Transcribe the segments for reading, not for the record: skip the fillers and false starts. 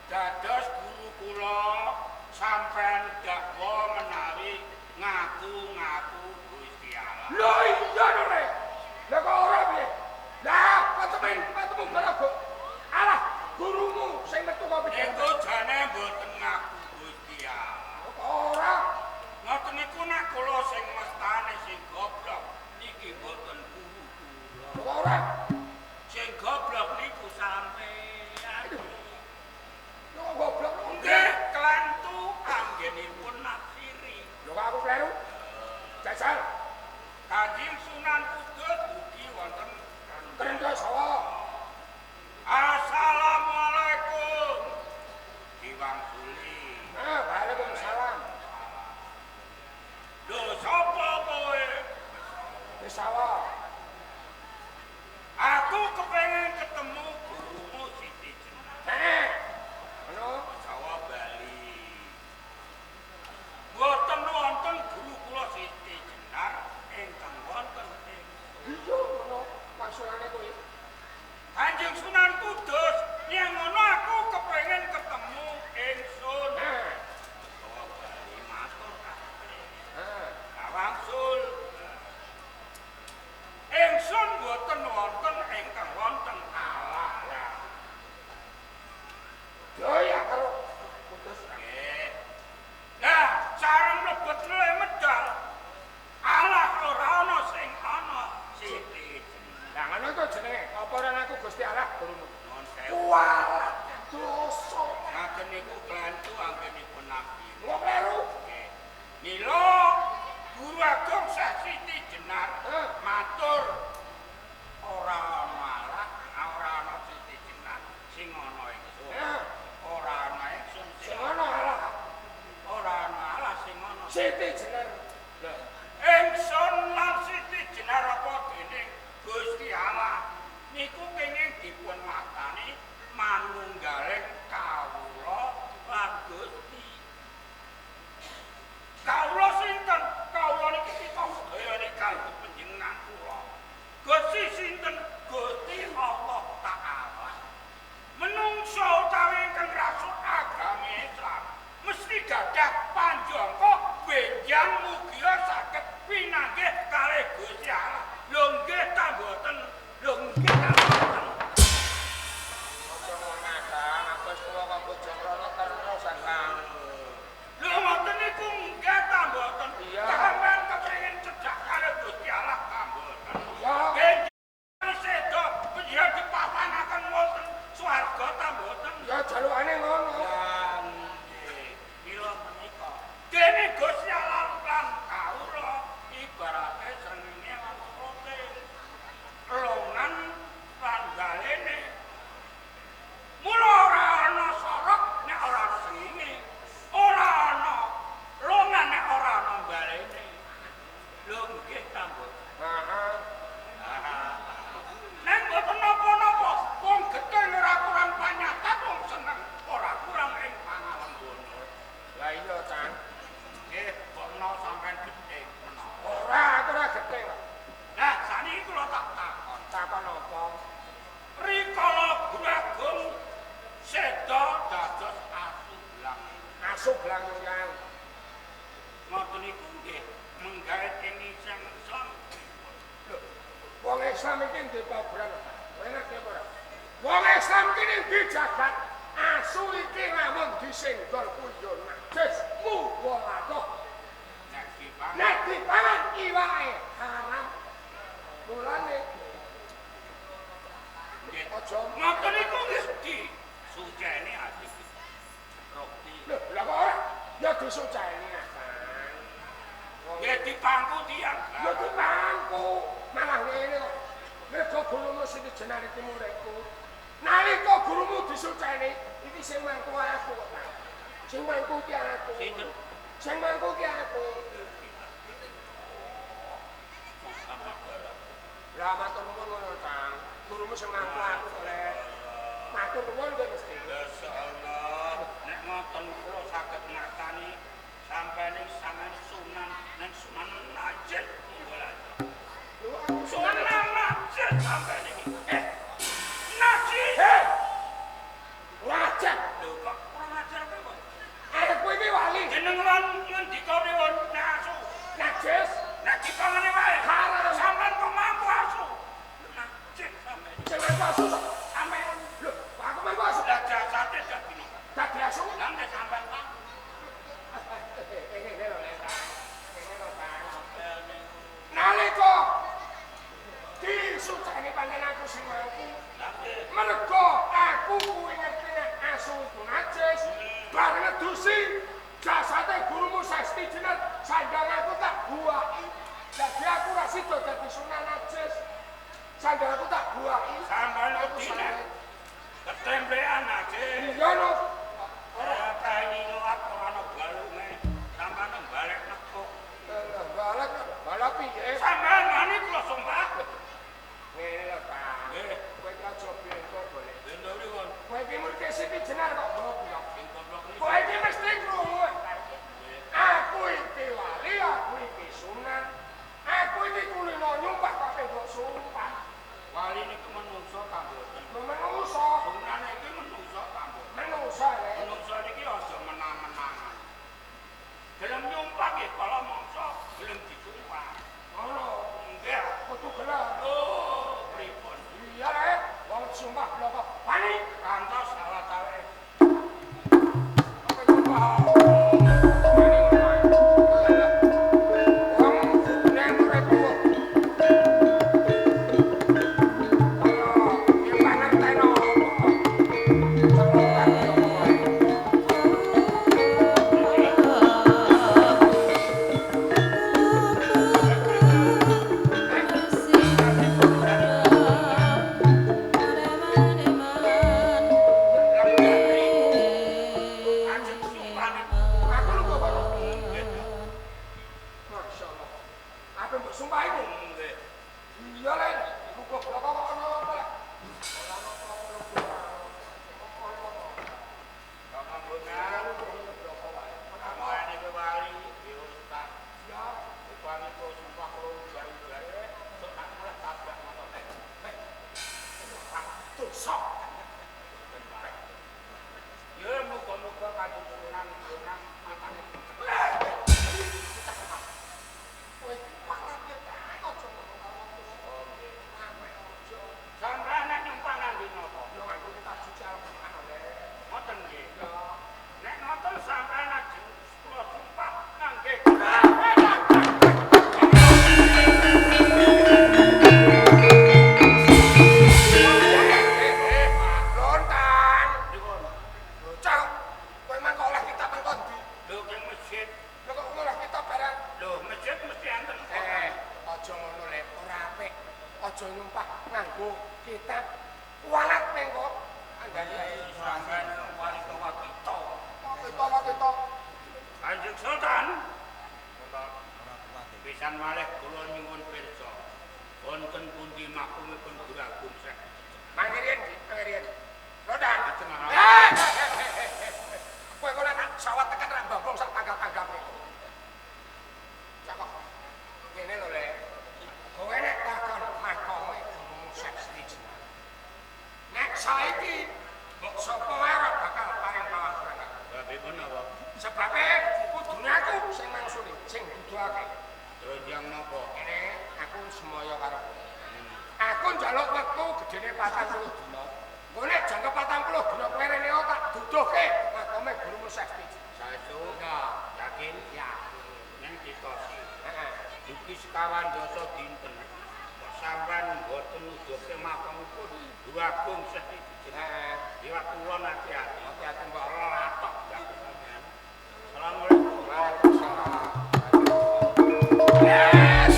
Dados guru kula sampean dakwa menawi ngaku-ngaku Gusti Allah. Lho iya to, Rek. Lah kok ora piye? Lah, ketemen ketemu karo Allah gurumu sing metu kok piye? Niku jane mboten ngaku Gusti Allah. Kok ora? Ngoten niku nek kula sing mestane sing goblok niki mboten guru kula. Kok ora? Sing goblok niku sampean. Lho kok goblok? Nggih, kelantu anggenipun nafsiri. Lho kok aku kleru? Jajal. Kanjeng Sunan Kudus ugi wonten Krendosawa. Assalamualaikum. Diwangsuli. Ah, waalaikumsalam. Lho sapa kowe? Desawa. Aku kepengen ketemu gurumu Siti Jenar. Heeh. Ngono. Jawa Bali. Mboten wonten guru kula Siti Jenar ingkang wonten ing Iya ngono wangsulane kuwi. Kanjeng Sunan Kudus, yen ngono aku kepengen ketemu ingsun. Heeh. Jawa Bali matur kabeh. Heeh. Wangsul. Ingsun mboten wonten ingkang wonten Allah. Daya karo Kudus. Nggih. Lah, sareng mlebet medal. Allah ora ana sing ana Siti Jenar. Lah ngono iku jenenge apa ora ngaku Gusti Allah gurumu? Nuwun sewu. Kualat dosa. Ngaten niku klentu anggenipun nabi. Wong kleru. Nggih. Mila Guru Agung Syekh Siti Jenar matur ora ana Allah, ora ana Siti Jenar sing ana ingsun. Ora ana ingsun Sing ana Allah. Ora ana Allah sing ana. Siti Jenar. Lho, ingsun lan Siti Jenar apa dening Gusti Allah niku kenging dipun watani manunggaling kawula lan Gusti. Kawula sinten? Kawula niki kita sedaya niki kanggo panjenengan kula. Gusti sinten? Gusti Allah Ta'ala. Menungso utawi ingkang rasuk agami Islam mesti gadah panjangka benjang mugia saged pinanggih kalih Gusti Allah. Lho nggih ta mboten? Lho nggih ta mboten? Aja ngono Kang, aku wis tuwa kok bojong rono terus Kang. Lho ngoten niku nggih ta mboten? Iya. Sampeyan kepengin cedhak kalih Gusti Allah ta mboten? Iya. Benjang seda panjenengan dipapanaken wonten swarga ta mboten? Ya jalukane ngono. Ya nggih. Mila menika dene Gusti Allah lan kawula ibarate srengenge lan srote. Longan lan balene. Mula ora ana sorok nek ora ana srengenge. Ora ana longan nek ora ana balene. Lho nggih ta mboten? Heeh. Nek mboten napa-napa, wong getih ora kurang panyatan, wong seneng ora kurang ing pangalenggana. Lah iya Kang. Nggih, bono sampean getih menawa. Ora, aku ora getih kok. Lah, saniki kula tak takon. Takon apa? Rikala Guru Agung seda dados asu blang. Asu blang yang. Ngoten niku nggih menggaet ing Islam Islam. Lho, wong Islam iki ndek paugeran. Kowe ngerti apa ora? Wong Islam iki ning di jagat asu iki lamun disenggol kuwi yo najis muwaladah. Nek dipangan Nek dipangan iwake haram. Mulane nggih. aja Ngoten niku nggih disuceni ati. Rukti. Lho, lah kok ora? Ya disuceni Kang. Wong Nggih dipangku tiyang. Ya dipangku, malah ngene kok. Mergo gurumu sing Jenar iki muridku. Nalika gurumu disuceni, iki sing mangku aku kok. Kang. Sing mangku ki aku. Sinten? Sing mangku ki aku. Lah matur nuwun ngono, Kang. Gurumu sing mangku aku kok le. Matur nuwun kowe mesti. Masyaallah, nek ngoten kula saged ngertani sampeyan iki sampeyan sunan nek sunan najis monggo. Lho aku Sunan najis sampeyan iki. Najis. Hei! Wajah. Lho kok Jenengan ngendika pripun nek asu? Najis. Nek dipangane wae. Haram. Sampeyan kok mampu asu? Najis sampeyan. Sing mampu asu sampeyan. Lho, aku mampu asu. Lah jasate dadi nopo? Dadi asu. Lah nek sampeyan mampu. Ngene lho, Lek. Ngene lho, Kang. Nalika disucane pancen aku sing mampu. Mergo aku kuwi ngerti nek asu iku najis, bar ngedusi jasate gurumu Sasti Jenar, sandang aku tak buaki. Dadi aku ora sida dadi sunan najis. Sandang aku tak buaki. Sampeyan wedine. Ketemplean najis. Iya no. Ora kae luwat ora ana balunge. Sampeyan balik nekuk. Lah balik, balik piye? Sampeyan wani kula sumpah. Ngene lho, Kang. Nggih. Kowe iki aja bento boleh. Bento pripun? Kowe iki murke Siti Jenar kok goblok. Sing goblok niku. Kowe iki mesti krungu. Aku iki wali, aku iki sunan. Aku iki kulino nyumpah kok mbok sumpah. Wali niku menungso ta mboten? Menungso. Sunan iki menungso ta mboten? Menungso le. Menungso niki aja menang-menangan. Gelem nyumpah nggih kala mangsa gelem disumpah. Ngono. Nggih. Kudu gelem. Oh, pripun? Iya le, wong sumpah bloko wani kantos awak-awake. Apa nyumpah? Wani ngono ae. Wong nek urip kok. Kaya nyumpah teno. Celokan yo wae. Ajeng sumpah niku. Aku lupa kono. Nggih. Masya Allah. Apa mbok sumpah iku? Nggih. Iya le, iku goblok kok ono apa le? Ora ono apa-apa lho. Bapak Bonar, sampeyan niku wali, nggih Ustaz. Ya, Upami kula sumpah kula ujar-ujar, sok tak mulih tabrak motor. Dosa. Ya muga-muga kanjeng Sunan Bonang matane. Kowe iki malah piye ta? Aja ngomong karo wong tuwa. Oh nggih. Sampe aja. Sampeyan nek nyumpah ngangge napa? Yo nganggo kitab suci Al-Qur'an le. Ngoten nggih. Ya. Nek ngoten sampeyan ajeng kula sumpah ngangge. Lontang. Pripun? Bocah, kowe mang kok oleh kitab nang kondi? Lho keng masjid. Lho kok oleh kitab barang? Lho masjid mesti enten. Aja ngono le, ora apik. Aja nyumpah nganggo kitab kualat mengko. Andane Sampeyan wali kawa kita. kita kita. Kanjeng Sultan. Pisan malih kula nyuwun pirsa. Wonten pundi makomipun Guru Agung Syekh? Mangkirian, mangkirian. Lontang. Ajeng Kowe kok nek sawat tekan ra mbambung sak tanggap-tanggape. Cakep. Ngene lho le. Kowe nek takon makome Guru Syekh Siti Jenar. Nek saiki mbok sapa wae ora bakal paring pawangsulan. Babipun napa? Sebabe kudune aku sing mangsuli, sing duduhake. Terus yang napa? Ngene aku semoyo karo kowe. Aku njaluk wektu gedene 40 dina. Engko nek jangkep 40 dina kowe rene tak duduhke makome Guru Syekh Siti. Saestu Ya, yakin yakin. ning ditosi. Heeh. Dugi sekawan dasa dinten. Kok sampean mboten nuduhke makomipun Guru Agung Syekh Siti Jenar. Heeh. Liwat kula hati-hati. Hati-hati mbok. Latok ya sampean. Assalamualaikum. Waalaikumsalam. Yes.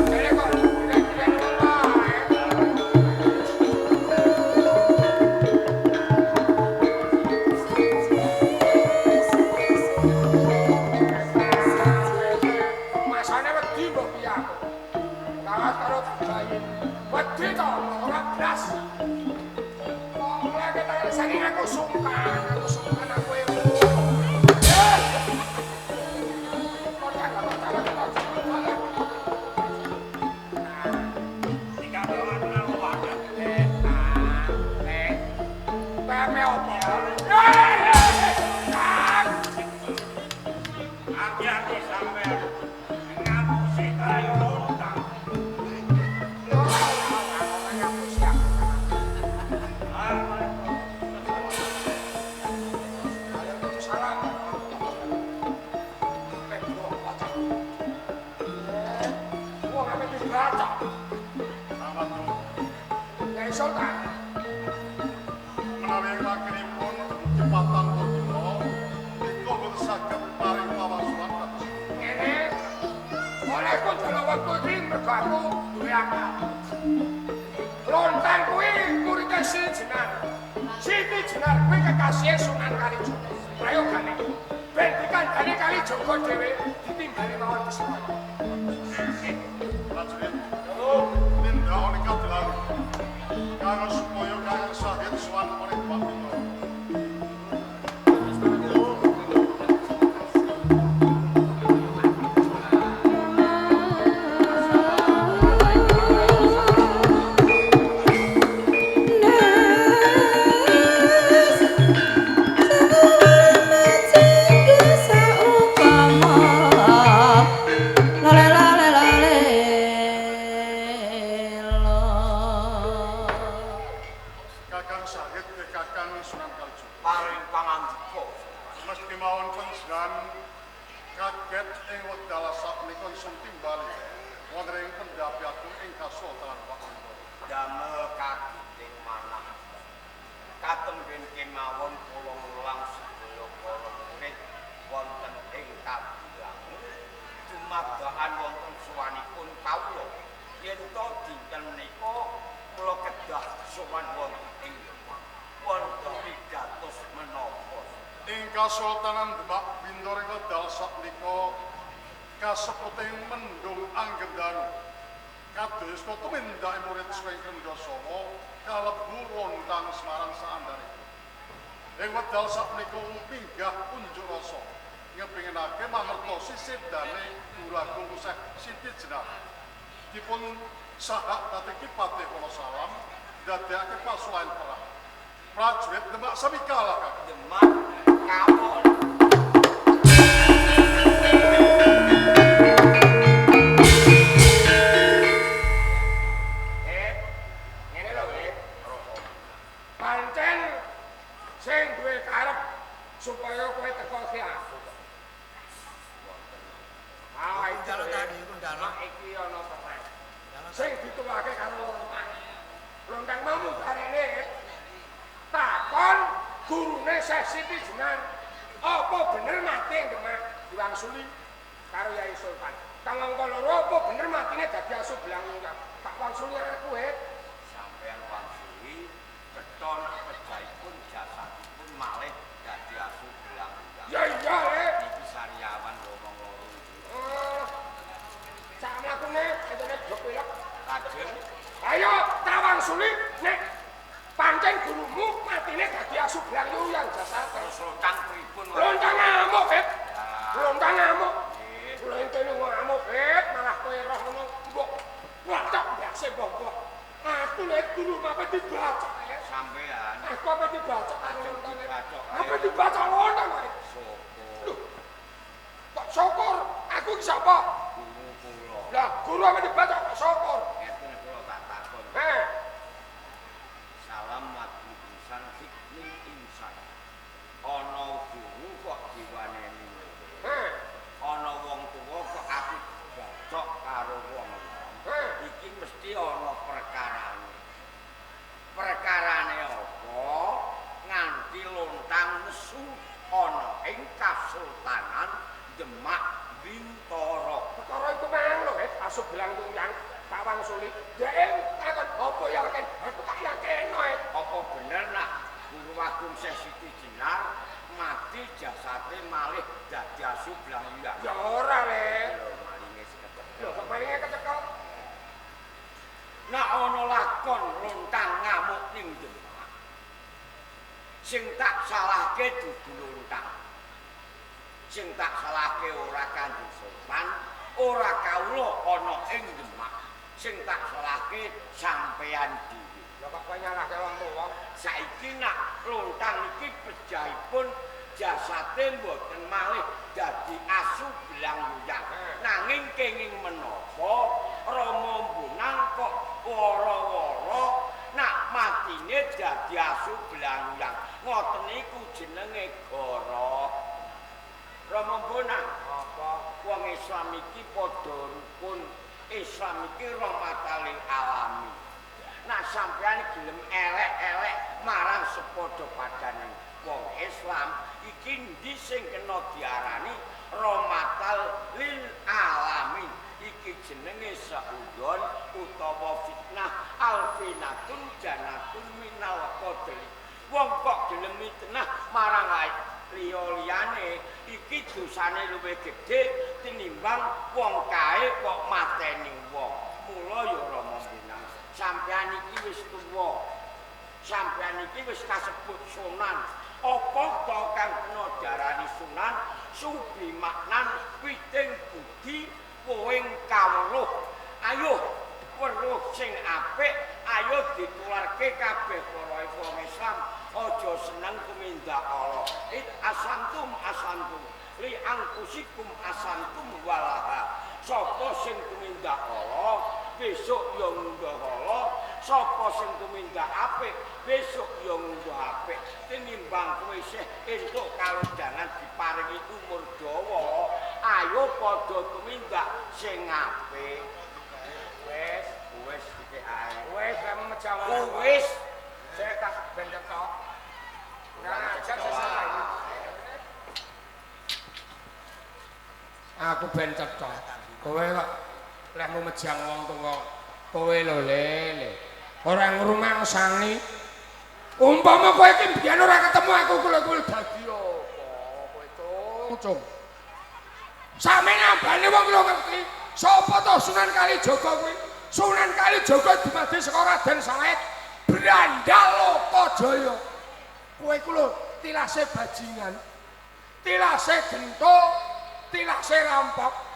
Jare kok kira-kira ngono wae. Masane wedi mbok piye aku. Kawas karo bayi. Wedi to ora blas. Kok oleh ketangan saking aku Yai Sultan. Menawi lakenipun cepatan dina nika boten saged paring pawasuhan kados ngene. Olehku njaluk wektu iki mergo aku duwe akal. Lontang kuwi murite Si Jenar. Siti Jenar kuwi kekasihe Sunan Kalijaga. Ayo gane. Ben dikandhane Kalijaga dhewe ditimbali mawon pesawat. Prajurit, tindak kadilan kanggo supaya Kakang Sahid sowan oleh Pak Bintoro. Kakang Sahid ke Kakang Sunan Kalijaga. Paring pangandika. Mesti mawon panjenengan kaget ing wekdal sakmenika ingsun timbali wonten ing pendhapi agung ing Kasultanan Pak Bintoro. Damel kageting manah. Katemben kemawon kula mulang sedaya para murid wonten ing Kabilangu dumadakan wonten sowanipun kawula. Yen to dinten menika kula kedah sowan wonten ing Demak. Wonten pidatos menapa? Ing Kasultanan Demak Bintoro ing wekdal sakmenika kaseputing mendung anggendanu. Kados tumindake murid saka ing Krendasawa kalebu lontang Semarang saandhanipun. Ing wekdal sakmenika minggah unjuk rasa ngepinginake mangertosi sedane Guru Agung Syekh Siti Jenar. Dipun sahak dhateng Ki Patih Wonosalam ndadekake pasuwan perang. Prajurit Demak sami kalah Kakang. Demak kawon. Ngene lho, Dik. Pancen sing duwe karep supaya kowe teko ki aku. Ah, iki Njaluk tadi iku njaluk. Iki ana perang. Sing dituwake karo lontang. Lontang mau munggah takon gurune Syekh Siti Jenar, apa bener mati ing Demak diwangsuli karo Yai Sultan. Kang angka loro apa bener matine dadi asu belang uyang. Tak wangsuli aku, Het. Sampeyan wangsuli beton pejahipun jasadipun malih dadi asu belang uyang. Ya iya, Le. Iki sariawan ngomong loro iki. Oh. Sak mlakune entene blok pilek. Lajeng ayo tawangsuli nek pancen gurumu matine dadi asu belang uyang jasate. Sultan pripun? Lontang ngamuk, Het. Lontang ngamuk. Kula entene ngamuk, Het, malah kowe roh ngono mbok wacok ndase mbok. Aku lek guru apa dibacok, Het. Sampean. Aku apa dibacok karo lontang. Dibacok. Apa dibacok lontang, Het? Syukur. Lho. Kok syukur? Aku iki sapa? Guru kula. Lah, guru apa dibacok kok syukur? Ngeten kula tak takon. Heh. Salam mati insan fikni insan. Ana guru kok diwaneni ngene. Heh. Ana wong tuwa kok aku bacok karo wong enom. Heh. Iki mesti ana perkarane. Perkarane apa? Nganti lontang nesu ana ing Kasultanan Demak Bintoro. Perkara iku mang lho, Het, asu belang uyang tak wangsuli. Dhek takon apa yakin? Aku tak yakin, Het. Apa bener nak Guru Agung Syekh Siti Jenar mati jasate malih dadi asu belang uyang? Ya ora, Le. Lho malinge seketekel. Lho kok malinge kecekel? Nak ana lakon lontang ngamuk ning Demak. Sing tak salahke dudu lontang. Sing tak salahke ora Kanjeng Sultan, ora kawula ana ing Demak. Sing tak salahke sampeyan dhewe. Lho kok kowe nyalahke wong tuwa? Saiki nak lontang iki pejahipun jasate mboten malih dadi asu belang uyang. Nanging kenging menapa Rama Mbunang kok wara-wara nak matine dadi asu belang uyang. Ngoten niku jenenge goro. Rama Mbunang, Apa? wong Islam iki padha rukun. Islam iki rahmatan lil alamin. Nah sampeyan gelem elek-elek marang sepadha padane wong Islam iki endi sing kena diarani rahmatal lil alamin. Iki jenenge saudon utawa fitnah alfinatun janatun minal qadri. Wong kok gelem fitnah marang liya-liyane iki dosane luwih gedhe tinimbang wong kae kok mateni wong. Mula ya Rama Bonang, sampeyan iki wis tuwa. Sampeyan iki wis kasebut sunan. Apa to kang kena diarani sunan? Subi maknan piting budi woing kawruh. Ayo weruh sing apik, ayo ditularke kabeh para wong Islam. Aja seneng tumindak Allah. It asantum asantum li angkusikum asantum walaha. Sapa sing tumindak Allah besok ya ngunduh Allah, sapa sing tumindak apik besok ya ngunduh apik. Tinimbang kowe isih entuk kalodhangan diparingi umur dawa, ayo padha tumindak sing apik. Wis, wis iki ae. Wis lek mejawan. Wis saya tak ben cetok. Nah, ajar sesuk. Aku ben cetok. Kowe kok lehmu mejang wong tuwa. Kowe lho lele. Ora ngrumangsani. Umpama kowe iki mbiyen ora ketemu aku kowe dadi apa kowe cung. Samene ambane wong lho ngerti. Sapa to Sunan Kalijaga kuwi? Sunan Kalijaga dumadi saka Raden Said Brandal Lokajaya. Kowe iku lho tilase bajingan. Tilase gento, tilase rampok.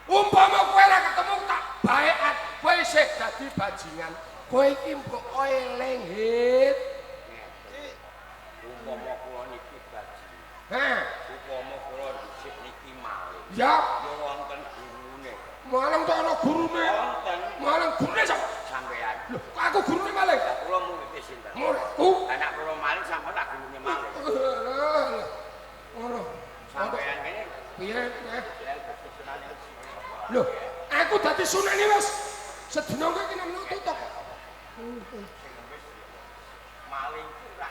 Umpama kowe ora ketemu tak baekan, kowe isih dadi bajingan. Kowe iki mbok eling hit. Umpama kula niki bajingan. Heh, upama kula dhisik niki maling. Ya, ya wonten gurune. Maling to ana gurune. Wonten. Maling gurune sapa? Sampeyan. Lho, kok aku gurune maling? Lah kula murid sinten? Muridku. Lah nek kula maling sampeyan tak gurune maling. Ngono. Sampeyan kene piye? Lho, aku dadi sunane wis. Sedina kowe iki nang tutup. Maling ku ra.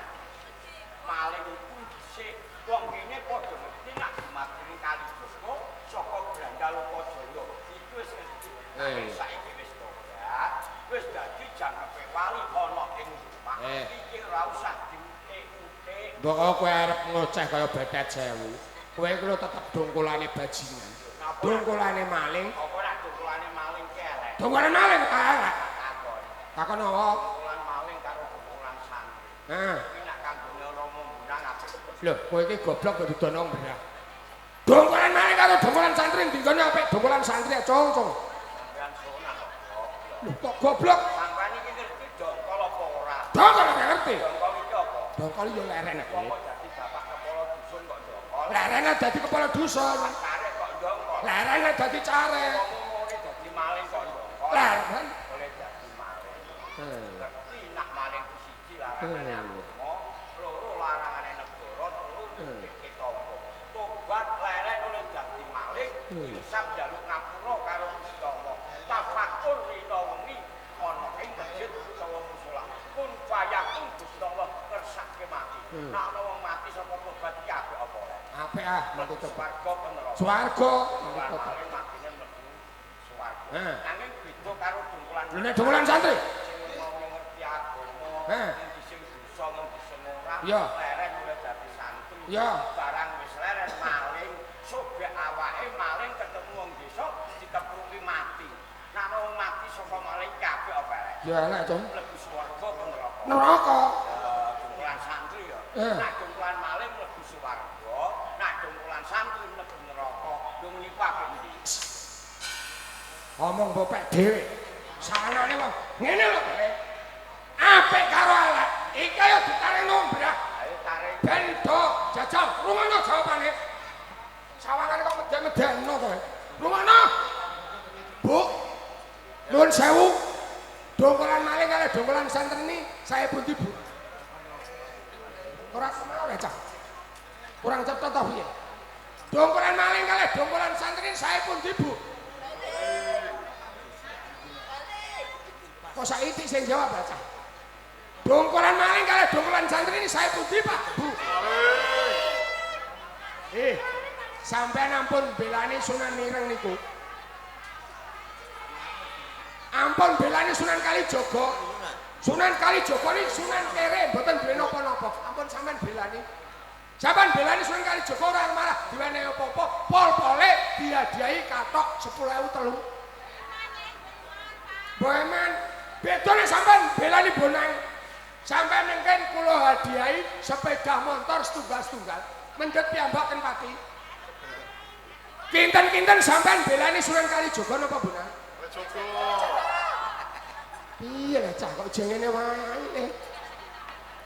Maling iku dhisik wong kene padha ngerti nek dumateng Kalijaga saka Brandal Lokajaya. Iku wis ngerti. Saiki wis tobat, wis dadi jangkepe wali ana ing omah. Iki ora usah diutik-utik. Mbok kowe arep ngoceh kaya betet sewu. Kowe iku lho tetep dongkolane bajingan. Dongkolane maling. Apa nek dongkolane maling ki elek? Dongkolane maling elek. Takon. Takon apa? Dongkolan maling karo dongkolan santri. Heeh. Iki nek kanggone Rama Bonang apik. Lho, kowe iki goblok kok didono mbrah. Dongkolan maling karo dongkolan santri ndi nggone apik? Dongkolan santri cung-cung. Sampeyan sonan kok goblok. Lho, kok goblok? Sampeyan iki ngerti dongkol apa ora? Dongkol ora ngerti. Dongkol iki apa? Dongkol yo leren Wong kok dadi bapak kepala dusun kok dongkol. Lerene dadi kepala dusun. Karek kok dongkol. Lerene dadi carek. Wong ngene dadi maling kok dongkol. Leren oleh dadi maling. Ngerti nak maling ku siji larangane agama, loro larangane negara, telu ndekek tangga. Tobat leren oleh dadi maling, insaf njaluk ngapura karo Gusti Allah. Tafakur rina wengi ana ing masjid utawa musala. Kun fayakun Gusti Allah kersake mati. Nek ana wong mati saka tobat iki apik apa ora? Apik ah, mati swarga apa neraka? Swarga. Maling matine mlebu swarga. Nanging beda karo dongkolan. Lho nek dongkolan santri sing mau ngerti agama, endi sing dosa ngendi sing ora, leren oleh dadi santri. Barang wis leren maling, sobek awake maling ketemu wong desa ditepruki mati. Nek wong mati saka maling kabeh apa elek? Ya elek, Cung. Mlebu swarga apa neraka? Neraka. Dongkolan santri ya. Nek dongkolan maling mlebu swarga, nek dongkolan santri mlebu neraka. Lho niku apik endi? Omong bopek dhewe. Sanane wong ngene lho. Apik karo elek. Iki ayo ditarik nombrah. Ayo tarik. Ben do jajal rungono jawabane. Sawangane kok meden-medeno kowe. Rungono. Bu. Nuwun sewu. Dongkolan maling kali dongkolan santri ini saya pundi, Bu? Ora semau cah. Kurang cetha ta piye? Dongkolan maling kali dongkolan santri saya pundi, Bu? Kok saiki sing jawab baca. Dongkolan maling kalih dongkolan santri ini saya pundi Pak Bu? Sampean ampun belani Sunan Mireng niku. Ampun belani Sunan Kalijaga. Sunan Kalijaga niki Sunan kere mboten duwe napa-napa. Ampun sampean belani. Sampean belani Sunan Kalijaga ora malah diwenehi apa-apa, pol-pole dihadiahi kathok 10.000 telu. Boeman, bedane sampean belani bonang. Sampean nengken kula hadiahi sepeda motor setunggal-setunggal. Mendhet piyambak ten Pati. Kinten-kinten sampean belani Sunan Kalijaga napa bonang? Kalijaga. Piye lah cah kok jengene wae.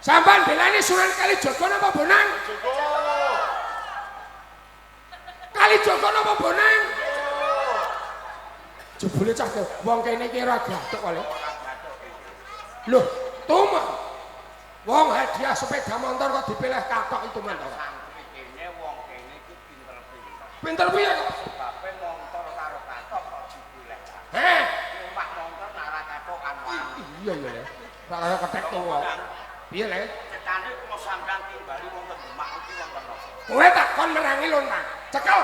Sampean belani Sunan Kalijaga napa bonang? Kalijaga. Kalijaga napa bonang? Jebule cah wong kene iki ora gathuk kok. Loh, tumak. Wong hadiah sepeda motor kok dipilih kathok itu men to. Santri kene wong kene iki pinter-pinter. Pinter piye kok? Sebabe motor karo kathok kok dipilih. Heh, numpak motor nak ora kathokan wae. Iya ya le. Ora kaya kethek tuwa. Piye le? Cetane kula sampean timbali wonten Demak iki wonten napa? Kowe tak kon merangi lontang. Cekel.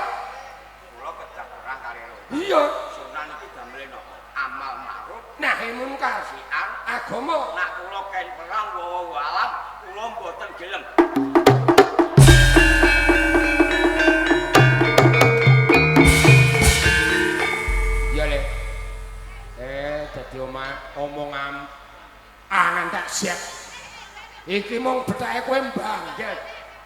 Kula kedah perang kali lontang. Iya. Sunan iki damele napa? Amal ma'ruf nahi munkar. Syiar agama. Nak kula ken perang wawa alam kula mboten gelem. Iya le. Dadi omah omongan angan tak siap. Iki mung bethake kowe mbanggel.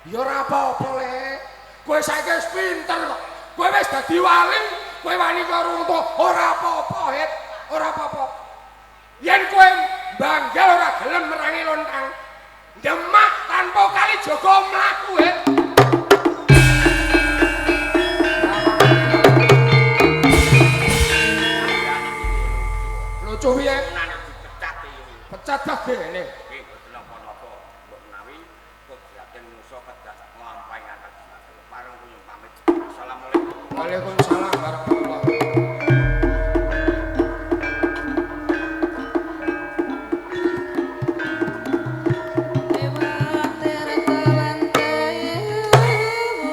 Ya ora apa-apa le. Kowe saiki wis pinter kok. Kowe wis dadi wali, kowe wani karo wong tuwa ora apa-apa, Het. Ora apa-apa. Yen kowe mbanggel ora gelem merangi lontang, Demak tanpa Kalijaga mlaku, Het. Lucu piye? Dipecat iki. Pecat dah kene. Nggih, mboten napa-napa. Mbok menawi kudrating manusa kedah nglampahi atas. Pareng kula pamit. Assalamualaikum. Waalaikumsalam warahmatullahi wabarakatuh.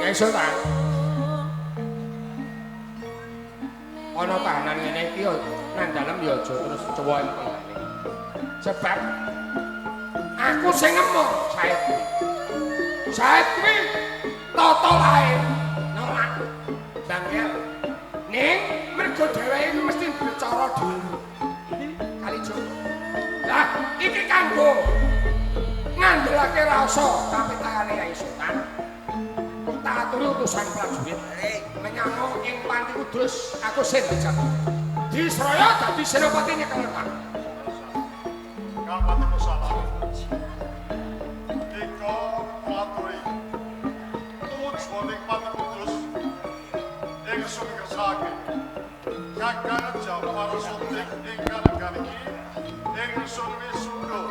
Kyai Sultan. Ana kahanan ngene iki nang dalem ya aja terus cuwok penggane. Sebab aku sing ngemong Said kuwi. Said kuwi tata lae nolak bangkel. Ning mergo dheweke iki mesti duwe cara dhewe. Iki Kalijaga. Lah iki kanggo ngandhelake rasa kapitayane Kyai Sultan. Tak aturi utusan prajurit menyang ing Panti Kudus aku sing dijaga. Disraya dadi senopati nyekel Pak. Kang Pati Kusala. Ika aturi tujuaning Pati Kudus ingsun ngersakake Kakang Jafar Sodik ingkang lenggah niki ingsun wisuda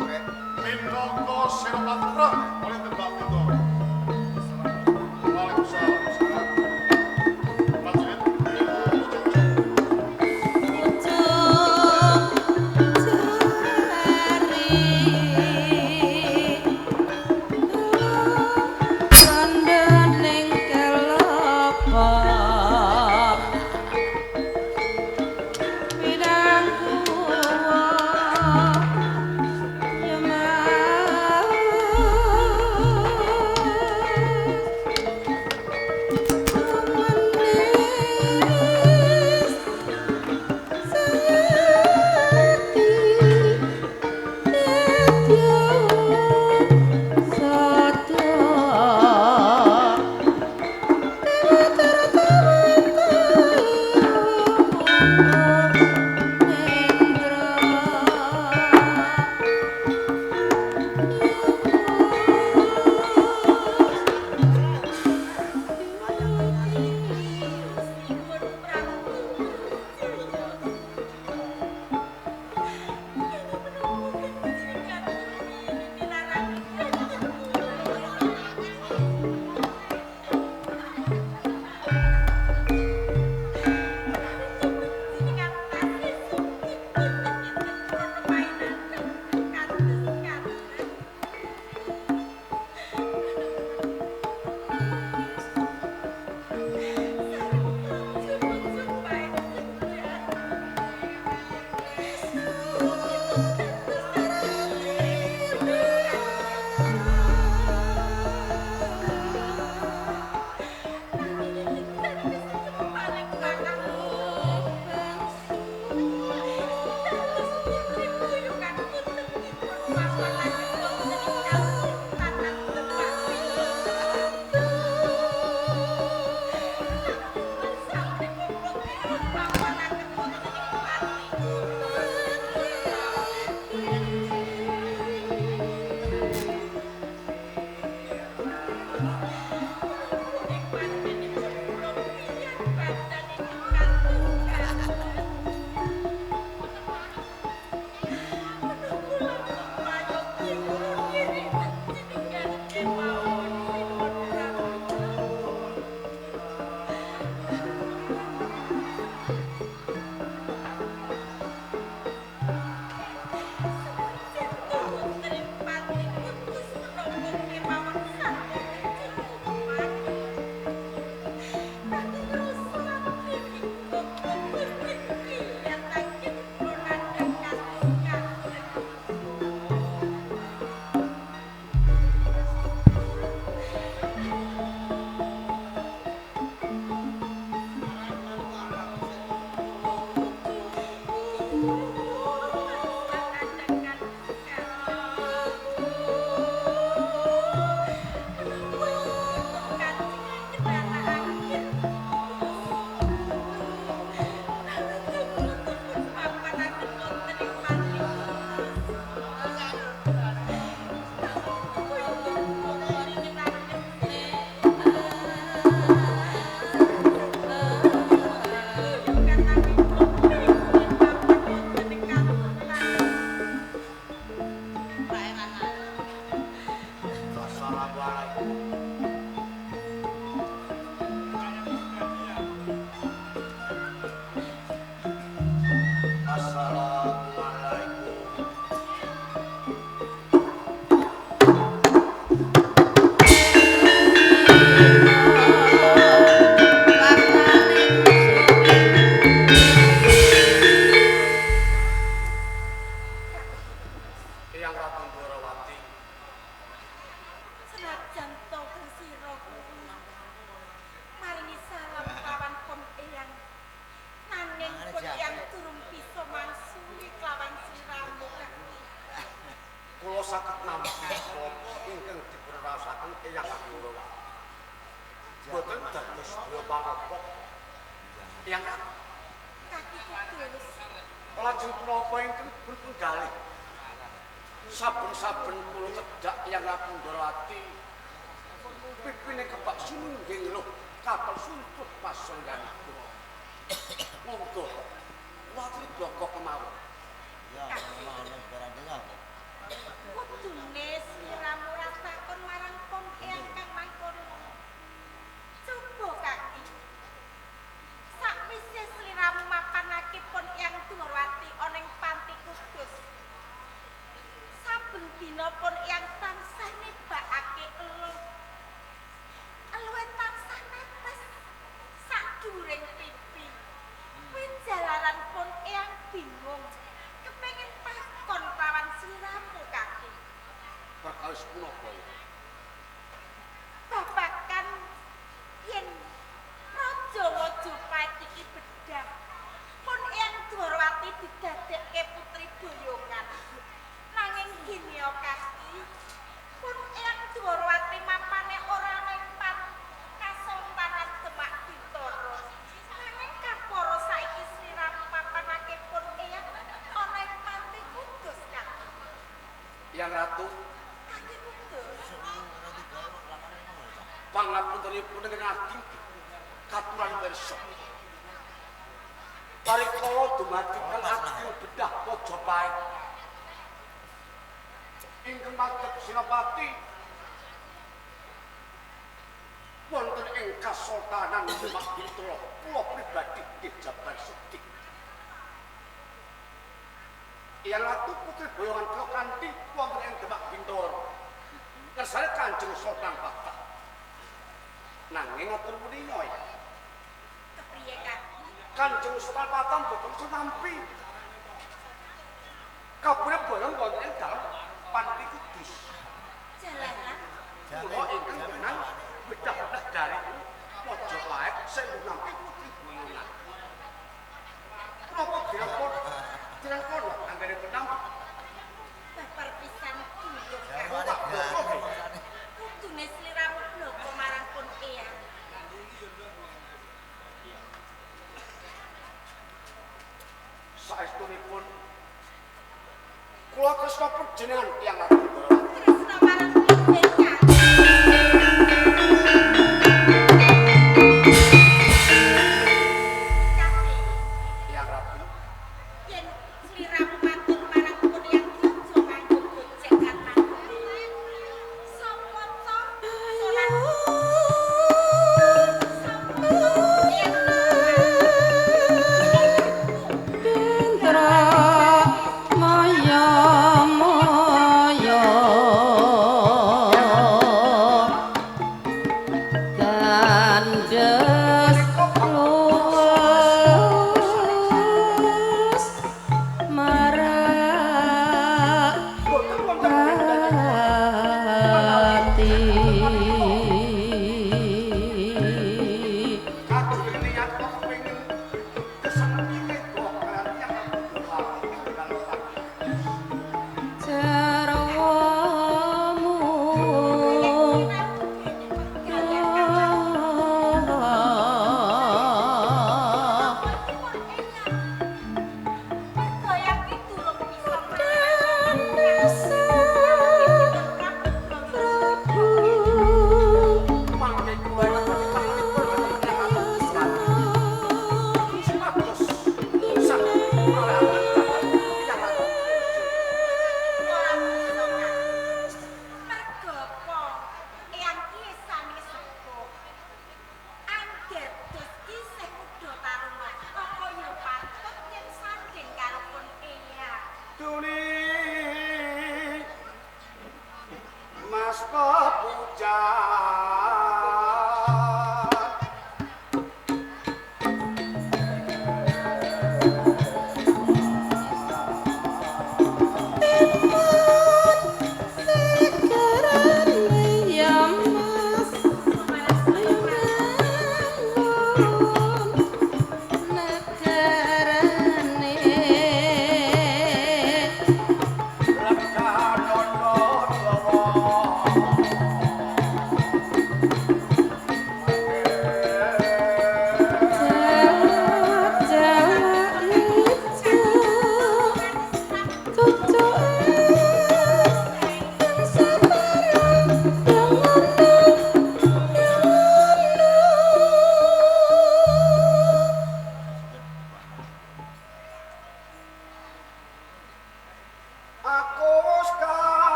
minangka senopati perang oleh Demak Bintoro. Waalaikumsalam. Prajurit, Midang kuwa Saben-saben kula cedhak Eyang Ratu Ndorowati pipine kebak sunungging lho kapal suntut pasengganipun. Monggo kula aturi bloko kemawon. Ya mawon. Kudune sliramu ora takon marang pun eyang kang mangkono. Coba kaki. Sakwise sliramu mapanake pun eyang Dwarawati ana ing Panti Kudus. Saben dina pun eyang tansah nibakake eluh. Eluhe tansah netes sadhuwuring pipi. Kuwi jalaran pun eyang bingung. Kepengin takon lawan sliramu kaki. Perkawis punapa ya? Babakan yen Raja Majapahit iki bedhah. Pun eyang Dwarawati didadekke putri boyongan. Nanging gini kaki, pun eyang Dwarawati mapane ora ning Kasultanan Demak Bintara. Nanging kapara saiki sliramu mapanake pun eyang ana ing Panti Kudus kaki. Eyang Ratu kaki Kudus. Pangapuntenipun ingkang ageng katuran pirsa. Parikala dumadi kang ageng bedhah Majapahit. Ingkang madhep Senopati wonten ing Kasultanan Demak Bintara kula pribadi nggih jabar sedih. Eyang Ratu putri boyongan kula kanthi wonten ing Demak Bintara. Kersane Kanjeng Sultan Fatah. Nanging atur punika ya. Kepriye kaki? Kanjeng Sultan Fatah mboten nampi. Kabure boyong wonten ing dalem Panti Kudus. Jalaran kula ingkang menang bedah negari Majapahit sing nampi putri boyongan. Napa direpon jeneng kono anggene menang babar pisan kula. Kudune sliramu bloko marang pun eyang. Saestunipun kula tresna panjenengan Eyang Ratu Ndorowati. Tresna marang panjenengan. Tandes luwes marak ati. Jarwamu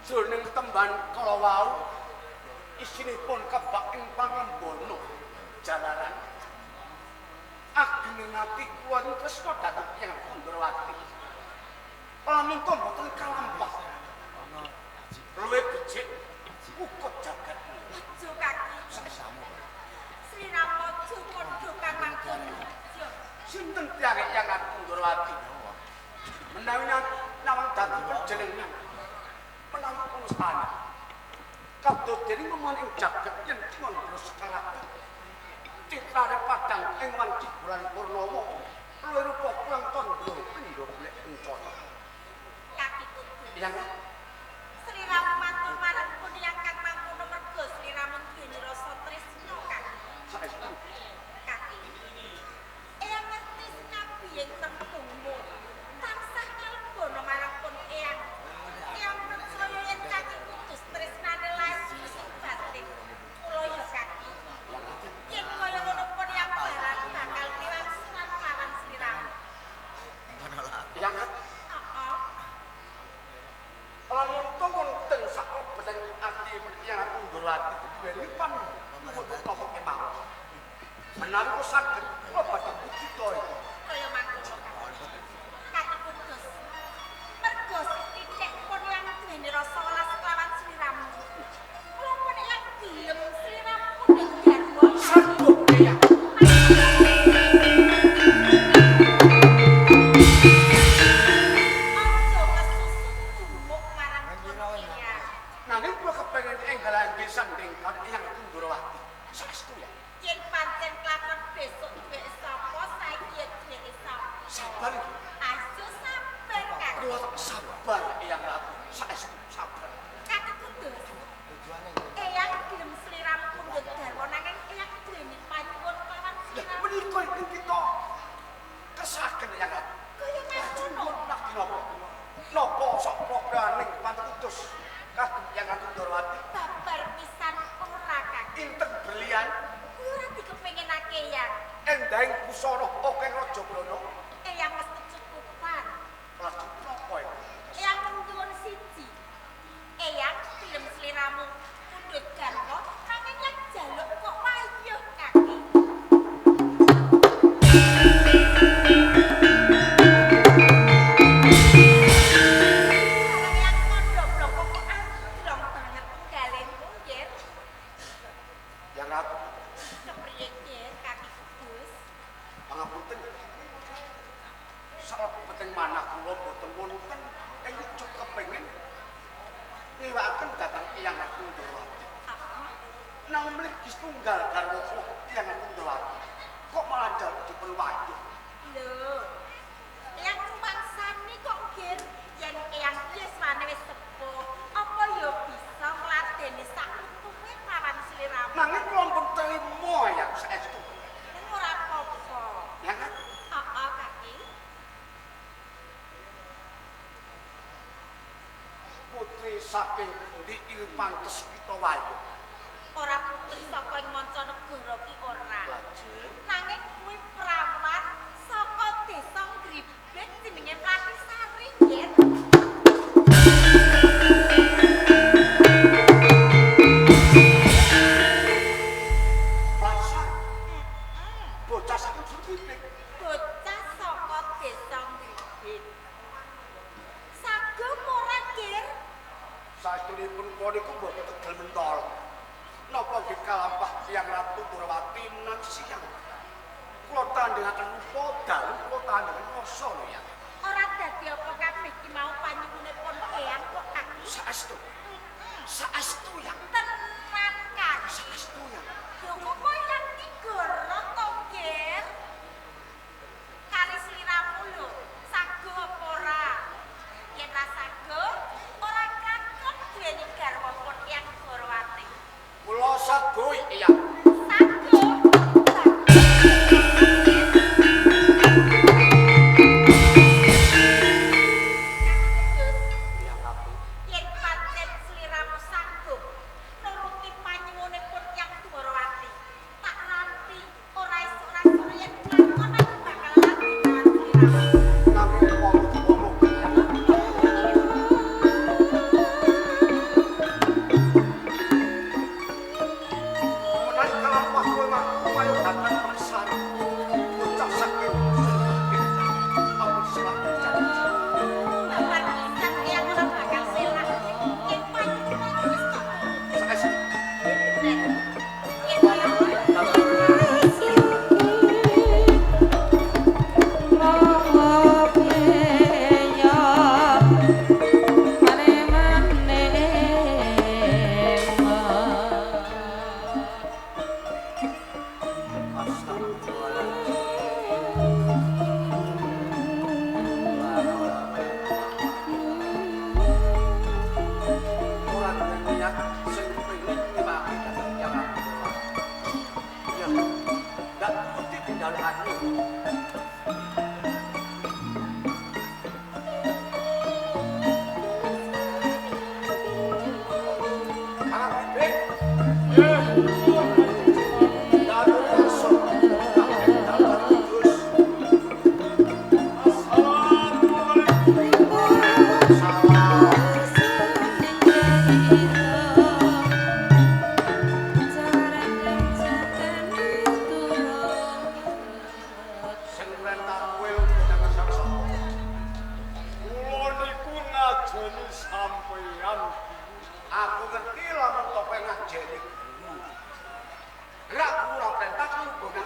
Jroning temban kala wau isinipun kebak ing pangrembana jalaran ageng ati kula tresna dhateng Hyang Kundrawati. Lamun to mboten kalampah luwih becik kukut jagat. Aja kaki. Sliramu aja padha kang mangkono. Sinten tiyang Eyang Ratu Ndorowati? Menawi nawang dadi panjenengan. Menawi kustana. Kados dene memon ing jagat yen candra sekaratu. Citrane padhang ing wanci bulan purnama. Luwih rupa kurang tandha pindha golek kencana. Kaki kudu. Eyang Sliramu matur marang pun yang kang mangkono mergo sliramu duweni rasa tresna kang. Saestu. Kaki. Eyang ngerti senabi ing tembungmu. Tansah nglebono marang pun eyang. Eyang percaya yen kaki kudus tresnane lair sing batin. Kula ya kaki. Yen kaya ngono pun yang barang bakal niwang surat lawan sliramu. Eyang Heeh. Lamun to wonten saklebeting ati Eyang Ratu Ndorowati duweni panuwun napa kemawon. Menawi kula saged kula badhe mujita iki. Kaya mangkono kaki. Kaki kudus. Mergo sithik pun yang duweni rasa welas kelawan sliramu. Kula pun yang gelem sliramu pundhut garwa. Sampun Eyang. Aja kesusu dumuk marang pun eyang. Nanging kula kepengin enggal sanding karo Eyang Ratu Ndorowati. Saestu ya. Yen pancen kelakon besok duweke sapa, saiki ya duweke sapa. Sabar iki. Ayo sabar kaki. Kula tak sabar Eyang Ratu. Saestu sabar. Kaki kudus. Eyang gelem sliramu pundhut garwa nanging eyang duweni panyuwun kelawan Lah sliramu. menika ingkang kita kesaken Eyang Ratu. Kaya mangkono. Lagi napa? Napa sok prograning pantu kudus kagem Eyang Ratu Ndorowati Babar pisan ora kaki. inten berlian Kuwi ora dikepengenake eyang. endahing busana akeh raja brana. Eyang wis kecukupan. Lajeng napa iki? Eyang mung nyuwun siji. Eyang gelem sliramu pundhut garwa nanging yang jaluk kok wayuh kaki. Barang yang kandha bloko kok anjlong banget tunggalemu yen. Eyang Ratu, Kepriye yen kaki kudus? pangapunten. Salebeting manah kula boten wonten ing wujud kepengin ngiwaken dhateng Eyang Ratu Ndorowati. Apa? Nanging mligi setunggal garwa kula Eyang Ratu Ndorowati. Kok malah njaluk dipun wayuh. Lho. Eyang rumangsani kok nggih yen eyang yuswane wis sepuh, apa ya bisa ngladeni sak utuhe lawan sliramu? Nanging kula pun trima Eyang saestu. Ning ora apa-apa. Eyang Ratu, Heeh, kaki. putri saking pundi iki pantes kita wayuh. Ora putri saka ing mancanegara ki ora. Lajeng Nanging kuwi prawan saka desa Gribek jenenge Mlatisari yen. Prasa bocah saking Gribek. Bocah saka desa Gribek. Sago ora, Gir? Saestunipun kula niku mboten tegel mentol. Napa nggih kalampah Eyang Ratu Ndorowati menawi siang. Kula tandhingaken rupa dalu kula tandhingaken rasa lho ya. Ora dadi apa kabeh ki mau panyuwune pun eyang kok kaki. Saestu. Saestu ya. Tenan kaki. Saestu ya. Yo kok yang ki goro to, Gir? Kari sliramu lho, sago apa ora? Yen ra sago, ora kakon duweni garwa pun eyang Ndorowati. Kula sagoi Eyang. Sago. Eyang Ratu. Yen pancen sliramu sanggup nuruti panyuwune pun Eyang Ndorowati, tak ranti ora esuk ora sore yen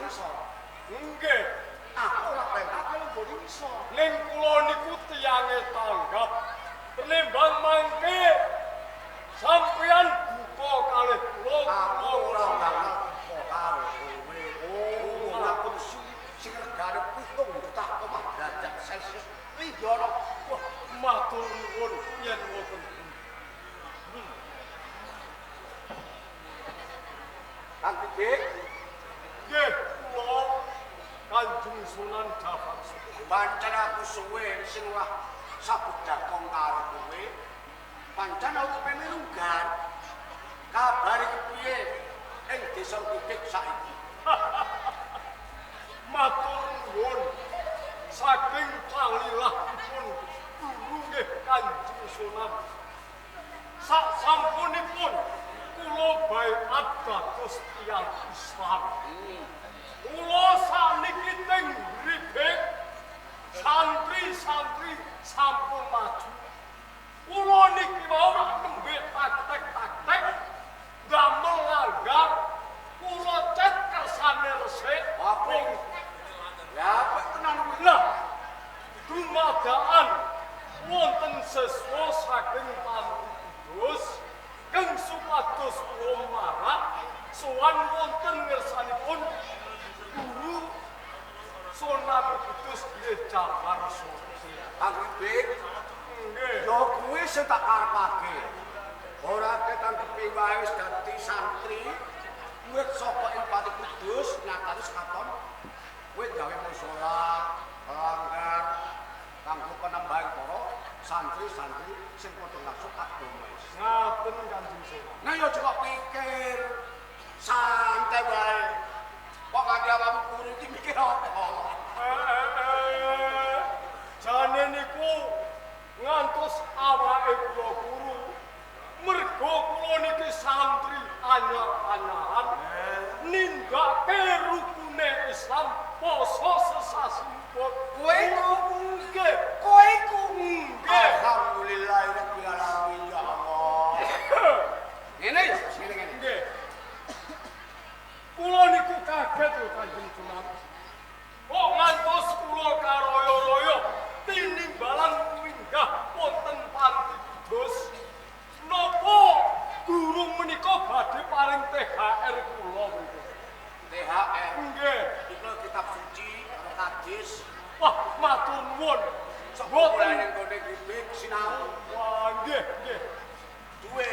ngisor. Nggih. Aku ora perintahke lungguh ning ngisor. Ning kula niku tiyange tanggap. Tenimbang mangke sampeyan buka kalih kula. Aku ora bakal buka karo kowe. Oh, ora kursi sing regane 7 juta koma derajat Celsius. Iya ana. Wah, matur nuwun yen ngoten. Kang Didik, nggih kula Kanjeng Sunan Jafar. Pancen aku suwe sing ora sabedakong karo kowe. Pancen aku kepengin lunggar. Kabare kepiye ing desa Didik saiki? Matur nuwun saking palilahipun guru nggih Kanjeng Sunan. Sak sampunipun kula baiat dados tiyang Islam. Kula sakniki teng Gribik santri-santri sampun maju. Kula niki wau nembe praktek-praktek damel langgar kula cet kersane resik. Apik. Ya apik tenan kuwi. Lah dumadaan wonten siswa saking Panti Kudus keng supados kula marak sowan wonten ngersanipun guru Sunan Kudus nggih Jafar Suci. Kang Didik, nggih. Ya kuwi sing tak karepake. Ora ketang kepi wae wis dadi santri, murid saka ing Pati Kudus nyatane sekaton kowe gawe musala, langgar kanggo penambahan para santri-santri sing padha masuk agama Islam. Ngaten Kanjeng Sunan. Nah ya aja kok pikir santai wae. Kok nganti awakmu kuru iki mikir apa? Jane niku ngantos awake kula kuru. Mergo kula niki santri anyar-anyaran nindakake rukune Islam poso sesasi muga. Kowe iku nggih, kowe iku nggih. Alhamdulillahirabbil alamin ya Allah. Ngene ya, ngene ngene. Nggih. Kula niku kaget lho Kanjeng Sunan. Kok ngantos kula karoyo-royo tinimbalan minggah wonten Panti Kudus. Napa guru menika badhe paring THR kula mriku? THR. Nggih. Iku kitab suci karo hadis. Wah, matur nuwun. Mboten ning gone Gribik sinau. Wah, nggih, nggih. Duwe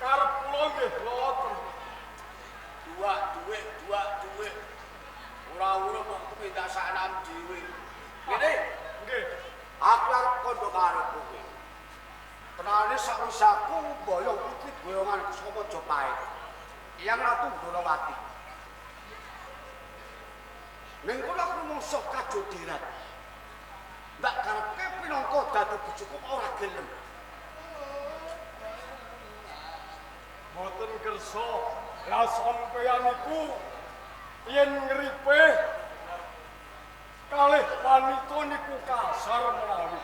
karep kula nggih boten. Dua duwe, dua duwe. Ora urip kok tumindak saknam dhewe. Ngene, nggih. Aku arep kandha karo kowe. Tenane sakwise aku mboyong putri boyonganku saka Majapahit. Eyang Ratu Ndorowati. Ning kono aku mungsuh kajodiran. Mbak karepke pinangka dadi bojoku ora gelem. Mboten kersa. Lah sampeyan niku yen ngripe kalih wanita niku kasar menawi.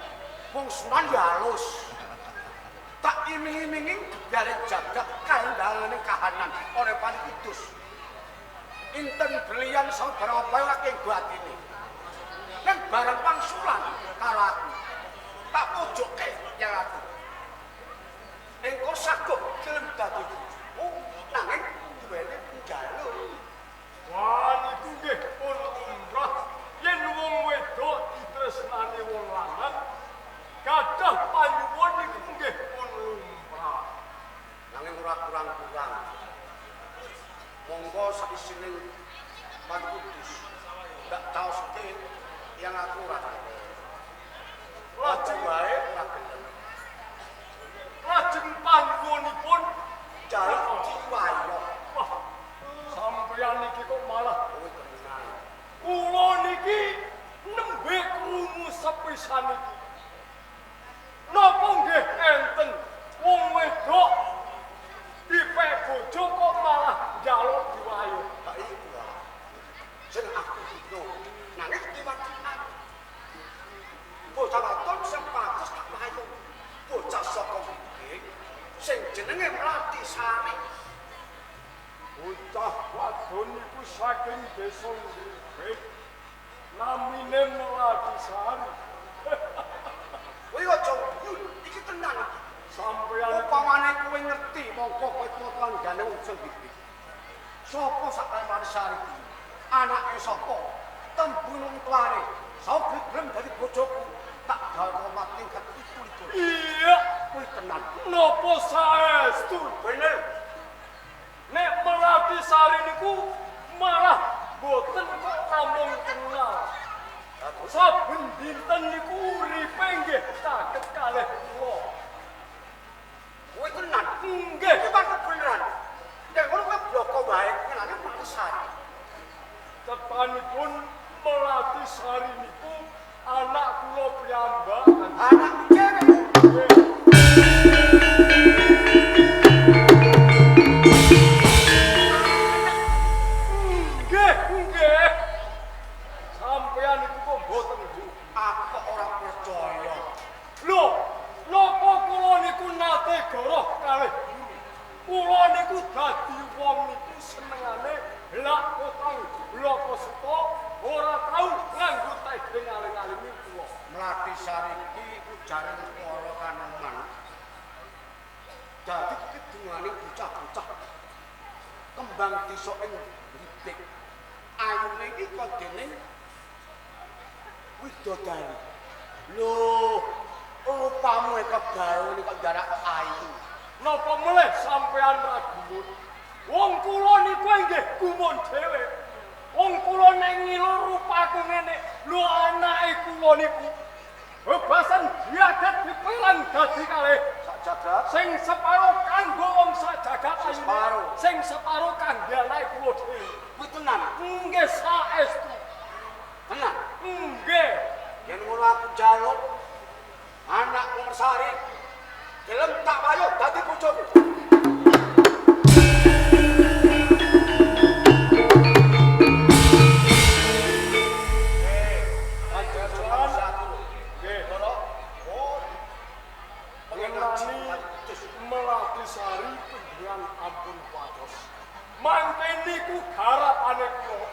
Wong Sunan ya halus. Tak iming-imingi gebyare jagat kandhane kahanan ora Panti Kudus. Inten berlian saudara apa ora kenggo atine. Ning bareng pangsulan karo aku. Tak pojoke yang aku. Engko saguh gelem dadi bojoku nanging duwene njaluk. Wah niku nggih pun lumrah yen wong wedok ditresnani wong lanang gadah panyuwun niku nggih pun lumrah. Nanging ora kurang-kurang. Monggo saisine Panti Kudus. Ndak taoske yang aku ora gelem. Lajeng wae ora gelem. Lajeng panyuwunipun jaluk diwayo. Wah, sampeyan niki kok malah kowe tenan. Kula niki nembe krungu sepisan iki. Napa nggih enten wong wedok dipek bojo kok malah njaluk diwayo? Lah iku lah. Sing aku butuh nanging diwakilan. Bocah wadon sing pantes tak wayo. Bocah saka Gribik sing jenenge Mlati Sari. Bocah wadon niku saking desa Ngribik. Namine Melati Sari. Kowe aja guyu, iki tenan iki. Sampeyan upamane kowe ngerti mongko kowe tanggane wong sing Ngribik. Sapa sak Melati Sari iki? Anake sapa? Tembung wong tuane. Sapa gelem dadi bojoku? Tak gawe mati kat 27. Iya, kowe tenan. Napa saestu? Bener. Nek Melati Sari niku malah boten kok namung kenal. Saben dinten niku uripe nggih caket kalih kula. Kowe tenan? Nggih. Iki pancen beneran. Nek ngono kowe bloko wae kenane Melati Sari. Tepanipun Melati Sari niku anak kula piyambak. Anak dhewe. Nggih, nggih. Sampeyan niku kok mboten nggih. Aku kok ora percaya. Lho, napa kula niku nate goroh kalih guru? Kula niku dadi wong niku senengane lak kotang bloko suta ora tau nganggo tedheng aling-alingi kula. Melati Sari iki ujaran para kanoman. Dadi kidungane bocah-bocah kembang desa ing Ngribik. Ayune iki kok dening widodari. Lho, rupamu kebarone kok jarak ayu. Napa melih sampean ra gumun? Wong kula niku nggih gumun dhewe. Wong kula nek ngilo rupaku ngene, lho anake kula niku bebasan jagat diperang dadi kalih sak jagat. Sing separo kanggo wong sak jagat separo. Sing separo kanggo anake kula dhewe. Kuwi tenan. Nggih saestu. Tenan. Nggih. Yen ngono aku njaluk anakku Mersari gelem tak wayuh dadi bojoku. Melati Sari panjenengan ampun pados. Mangke niku garapane kula.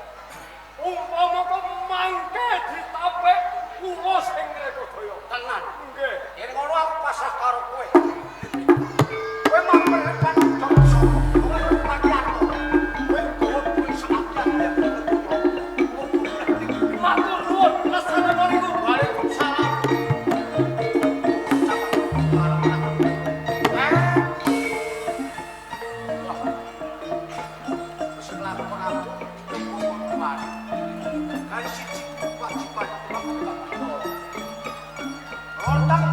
Umpama kok mangke ditapik kula sing ngrekodaya. Tenan. Nggih. Yen ngono aku pasrah karo kowe. Kowe mamperlepan sapa? Kowe pakianto. Kowe gawa kuwi sak akeh. Matur nuwun. Assalamualaikum. Waalaikumsalam. Rontang.